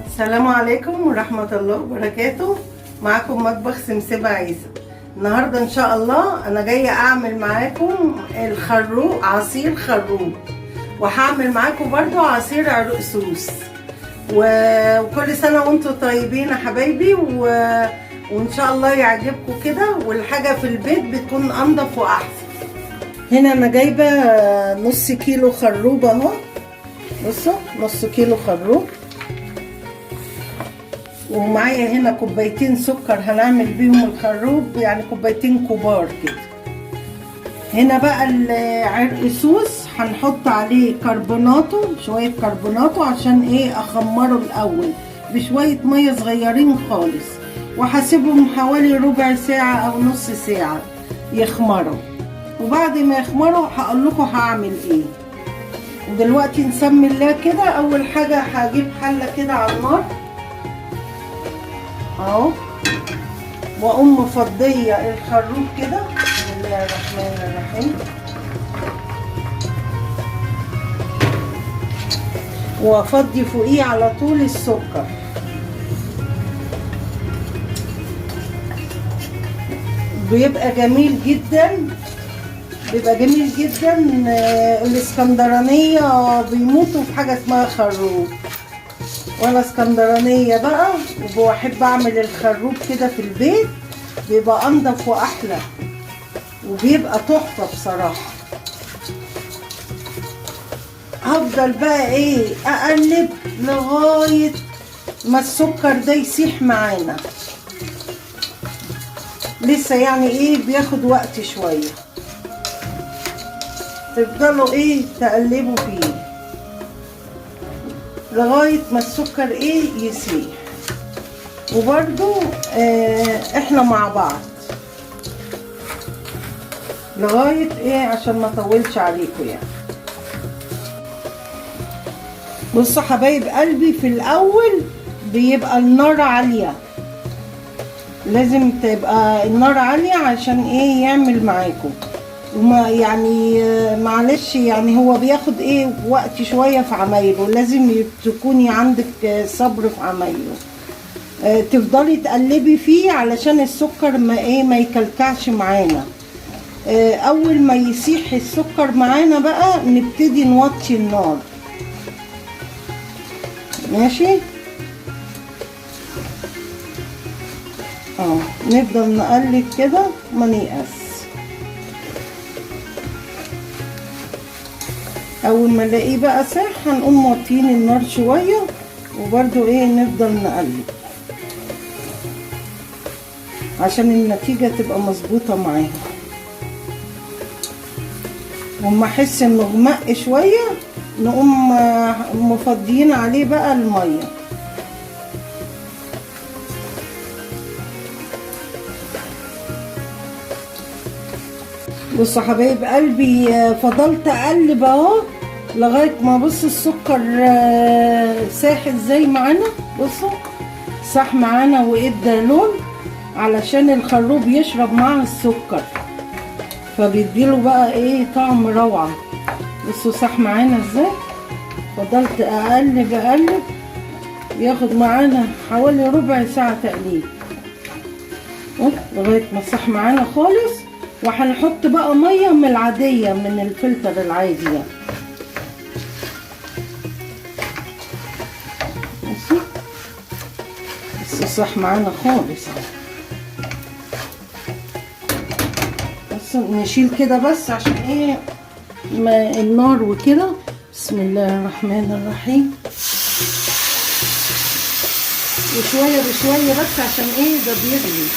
السلام عليكم ورحمة الله وبركاته. معاكم مطبخ سمسمة عيسى. النهاردة ان شاء الله انا جاية اعمل معاكم الخروب، عصير خروب، وهعمل معاكم برضو عصير عرقسوس. وكل سنة وانتم طيبين يا حبايبي، وان شاء الله يعجبكم كده، والحاجة في البيت بتكون انضف واحسن. هنا انا جايبة نص كيلو خروب اهو، بصوا نص كيلو خروب، ومعايا هنا كوبايتين سكر هنعمل بيهم الخروب، يعني كوبايتين كبار كده. هنا بقى العرق سوس هنحط عليه كربوناتو، شوية كربوناتو عشان ايه اخمره الاول بشوية مية صغيرين خالص، وهسيبهم حوالي ربع ساعة او نص ساعة يخمروا، وبعد ما يخمروا هقول لكم هعمل ايه. ودلوقتي نسمي الله كده. اول حاجة هجيب حلة كده على النار اهو، واقوم مفضيه الخروب كده. بسم الله الرحمن الرحيم. وافضي فوقيه على طول السكر. بيبقى جميل جدا، بيبقى جميل جدا. الاسكندرانية بيموتوا في حاجة اسمها خروب، وانا اسكندرانية بقى، وبحب اعمل الخروب كده في البيت، بيبقى انضف واحلى وبيبقى تحفة بصراحة. هفضل بقى ايه اقلب لغاية ما السكر ده يسيح معانا، لسه يعني ايه بياخد وقت شوية. تفضلوا ايه تقلبوا فيه لغاية ما السكر ايه يسيح. وبرضو احنا مع بعض لغاية ايه عشان ما اطولش عليكم يعني. بصوا حبايب قلبي، في الاول بيبقى النار عالية، لازم تبقى النار عالية عشان ايه يعمل معاكم. وما يعني معلش يعني هو بياخد ايه وقت شوية في عمايله، لازم تكوني عندك صبر في عمايله. تفضلي تقلبي فيه علشان السكر ما ايه ما يكلكعش معانا. اول ما يسيح السكر معانا بقى نبتدي نوطي النار، ماشي؟ نفضل نقلب كده ما نيأس. اول ما نلاقيه بقى ساح هنقوم موطيين النار شوية، وبرده ايه نفضل نقلب عشان النتيجة تبقى مظبوطة معاها. وما احس انه غمق شوية نقوم مفضيين عليه بقى المية. بصوا حبايب قلبي، فضلت اقلب اهو لغاية ما بص السكر ساح ازاي معانا. بصوا ساح معانا وادى لون علشان الخروب يشرب مع السكر، فبيديله بقى ايه طعم روعه. بصوا ساح معانا ازاي. فضلت اقلب اقلب، ياخد معانا حوالي ربع ساعة تقليب لغاية ما ساح معانا خالص. وهنحط بقى مية من العادية، من الفلتر العادي يعني. بصوا بس صح معانا خالص اهو. بس نشيل كده بس عشان ايه ما النار وكده. بسم الله الرحمن الرحيم. وشوية بشوية بس عشان ايه ده بيغلي.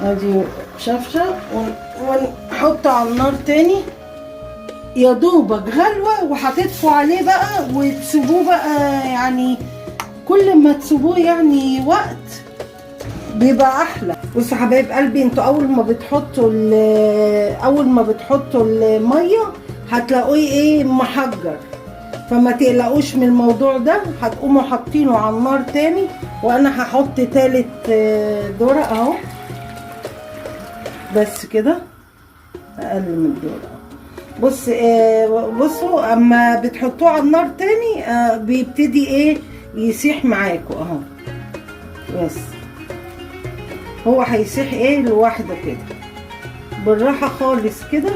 ادي شفشة ونحطه على النار تاني. يا دوبك غلوة وهتطفوا عليه بقى وتسيبوه بقى، يعني كل ما تسيبوه يعني وقت بيبقى احلى. بصوا حبايب قلبي، انتوا اول ما بتحطوا المية هتلاقوه ايه محجر. فما تقلقوش من الموضوع ده. هتقوموا حاطينه على النار تاني، وانا هحط تالت ذرة اهو، بس كده اقل من الذرة. بص بصوا اما بتحطوه على النار تاني بيبتدي ايه يسيح معاكم اهو. بس هو هيسيح ايه لوحده كده بالراحة خالص كده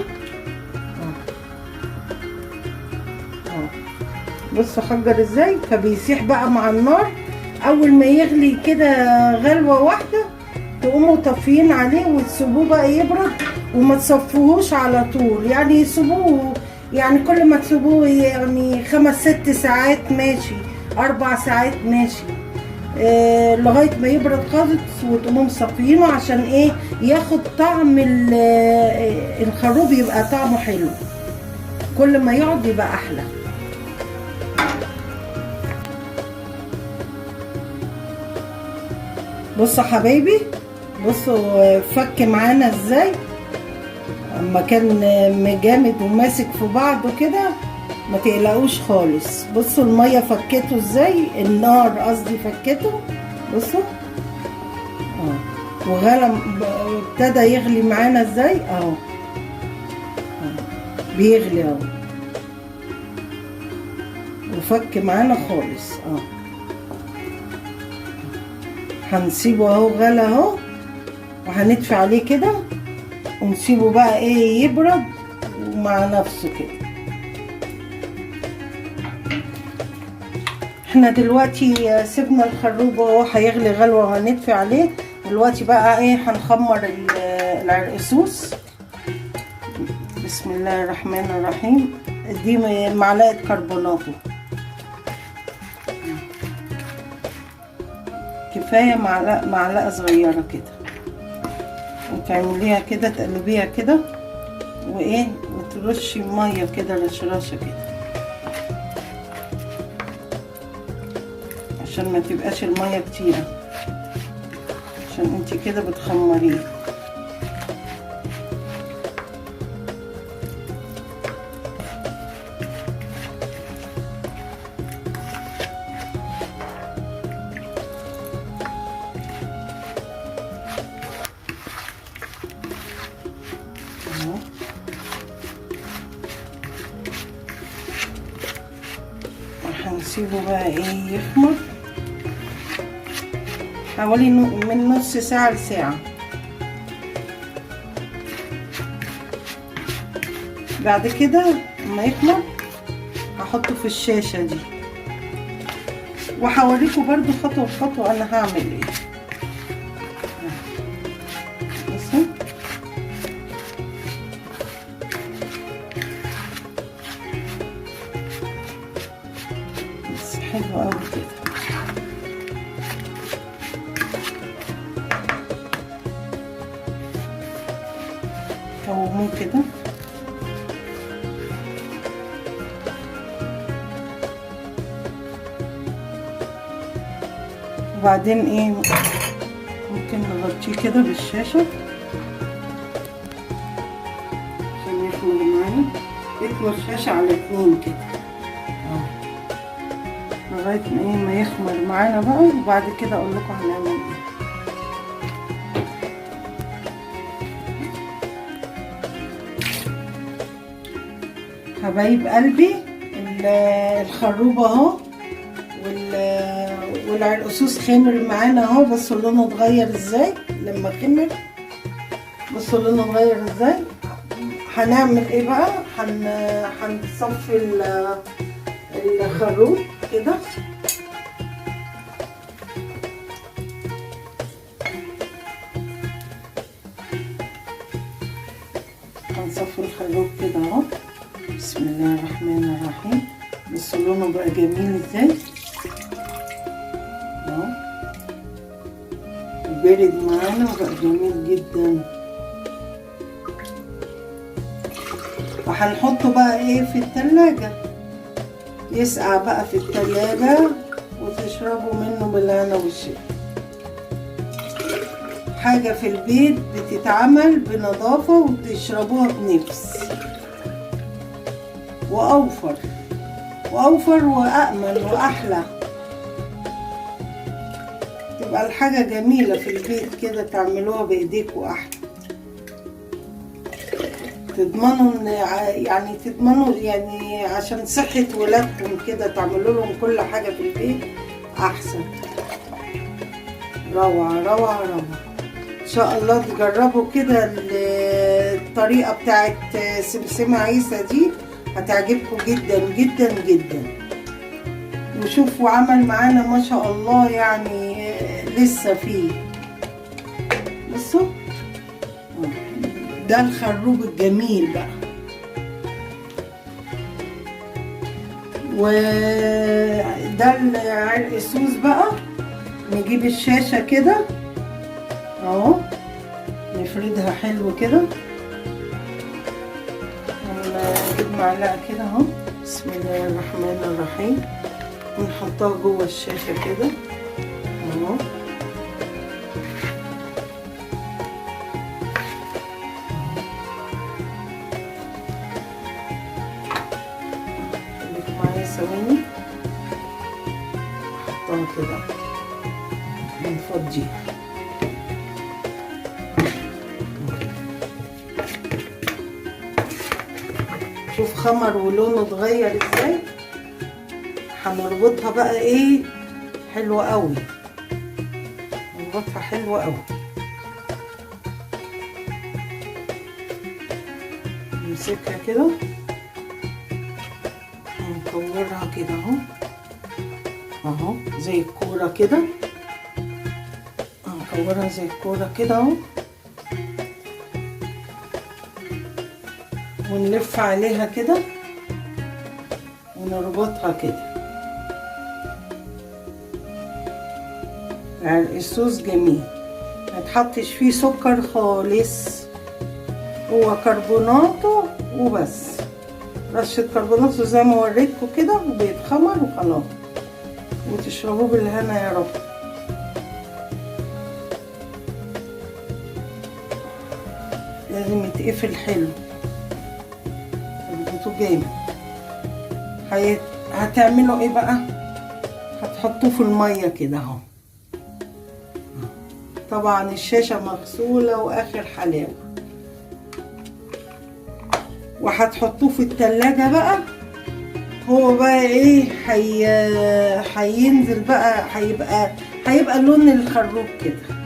اهو. بصوا حجر ازاي، فبيسيح بقى مع النار. اول ما يغلي كده غلوة واحدة تقوموا طافيين عليه وتسيبوه بقى يبرد، وما تصفوهوش على طول، يعني يسيبوه، يعني كل ما تسيبوه يعني 5 6 ساعات ماشي، 4 ساعات ماشي، لغاية ما يبرد خالص، وتقوموا مصفينه عشان ايه ياخد طعم الخروب، يبقى طعمه حلو. كل ما يقعد يبقى احلى. بصوا حبايبي، بصوا فك معانا ازاي اما كان جامد وماسك في بعضه كده، ما تقلقوش خالص. بصوا المية فكته ازاي، النار قصدي فكته. بصوا وغلى، ابتدى يغلي معانا ازاي اهو، بيغلي اهو وفك معانا خالص اهو. هنسيبه اهو غلى اهو، وهندفي عليه كده ونسيبه بقى ايه يبرد ومع نفسه كده. احنا دلوقتي سيبنا الخروب اهو هيغلي غلوه وهندفي عليه. دلوقتي بقى ايه هنخمر العرقسوس. بسم الله الرحمن الرحيم. دي معلقه كربوناتو كفاية، معلقه صغيرة كده، وتعمليها كده، تقلبيها كده، وايه وترشي مية كده رشرشه كده عشان ما تبقاش المية كتيرة، عشان انتي كده بتخمريه. هنسيبه بقى ايه يخمر حوالي من نص ساعة لساعة. بعد كده لما يخمر هحطه في الشاشة دي، وهوريكم برضو خطوة بخطوة انا هعمل ايه. بصوا بس حلو قوي كده. قوموه كده. وبعدين ايه ممكن نغطيه كده بالشاشة عشان يخمر معانا. يطلع الشاشة على 2 كده اهو لغاية ما ايه ما يخمر معانا بقى، وبعد كده اقول لكم هنعمل ايه. حبايب قلبي الخروب اهو والعرقسوس خمر معانا اهو. بصوا لونه اتغير ازاي لما خمر، بصوا لونه اتغير ازاي. هنعمل ايه بقى؟ هنصفي الخروب كده. هنصفي الخروب كده اهو. بسم الله الرحمن الرحيم. بصوا لونه بقى جميل ازاي اهو، برد معانا وبقى جميل جدا. وهنحطه بقى ايه في التلاجة، يسقع بقى في التلاجة وتشربوا منه بالهنا والشفا. حاجة في البيت بتتعمل بنظافة وتشربوها بنفس، وأوفر واوفر وامن واحلى. تبقى الحاجة جميلة في البيت كده، تعملوها بايديكوا احلى. تضمنوا ان يعني تضمنوا يعني عشان صحة ولادكم كده، تعملوا لهم كل حاجة في البيت احسن. روعة روعة روعة. ان شاء الله تجربوا كده الطريقة بتاعت سمسمة عيسى دي، هتعجبكم جدا جدا جدا. وشوفوا عمل معانا ما شاء الله، يعني لسه فيه. بصوا ده الخروب الجميل بقى. وده العرق السوس بقى. نجيب الشاشة كده اهو، نفردها حلو كده، ونجيب معلقة كده اهو، بسم الله الرحمن الرحيم، ونحطها جوه الشاشة كده اهو. خليكم معايا ثواني، نحطها كده ونفضيها. شوف خمر ولونه اتغير ازاي. هنربطها بقى ايه حلوة قوي، نربطها حلوة قوي. نمسكها كده ونكورها كده اهو اهو زي الكورة كده، هنكورها زي الكورة كده اهو، ونلف عليها كده ونربطها كده. الصوص جميل، ما تحطش فيه سكر خالص، هو كربوناته وبس، رشة كربوناته زي ما وريتكم كده، وبيتخمر وخلاص، وتشربوه بالهنا يا رب. لازم يتقفل حلو، تربطوه جامد. هتعملوا ايه بقى؟ هتحطوه في المية كده اهو. طبعا الشاشة مغسولة واخر حلاوة. وهتحطوه في التلاجة بقى. هو بقى ايه هينزل بقى، هيبقى لون الخروب كده.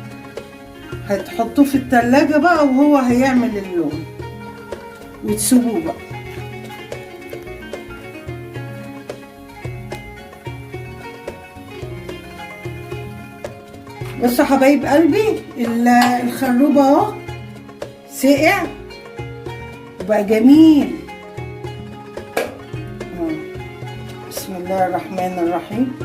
هتحطوه في التلاجة بقى وهو هيعمل اللون، وتسيبوه بقى. بصوا حبايب قلبي، الخروب اهو سقع وبقى جميل. بسم الله الرحمن الرحيم.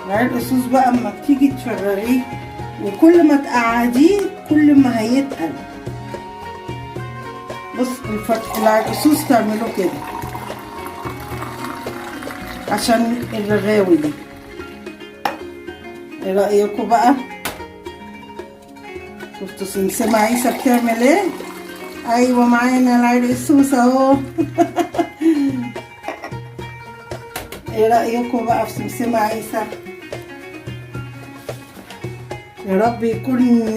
العرق الصوص بقى اما بتيجي تفرغيه، وكل ما تقعديه كل ما هيتقل. بص العرق الصوص تعملوه كده عشان الرغاوي دي. ايه رايكم بقى؟ شفتوا سمسمة عيسى بتعمل ايه؟ ايوه معانا العرق الصوص اهو. ايه رايكم بقى في سمسمة عيسى؟ يا رب يكون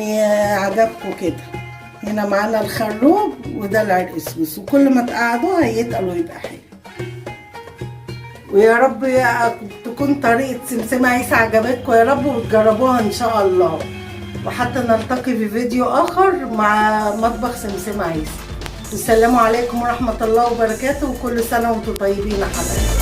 عجبكم كده. هنا معانا الخروب وده العرق السوس، وكل ما تقعدوه هيتقل ويبقى حلو. ويا رب تكون طريقة سمسمة عيسى عجبتكم يا رب، وتجربوها ان شاء الله. وحتى نلتقي في فيديو اخر مع مطبخ سمسمة عيسى. والسلام عليكم ورحمة الله وبركاته، وكل سنة وانتم طيبين يا حبايبي.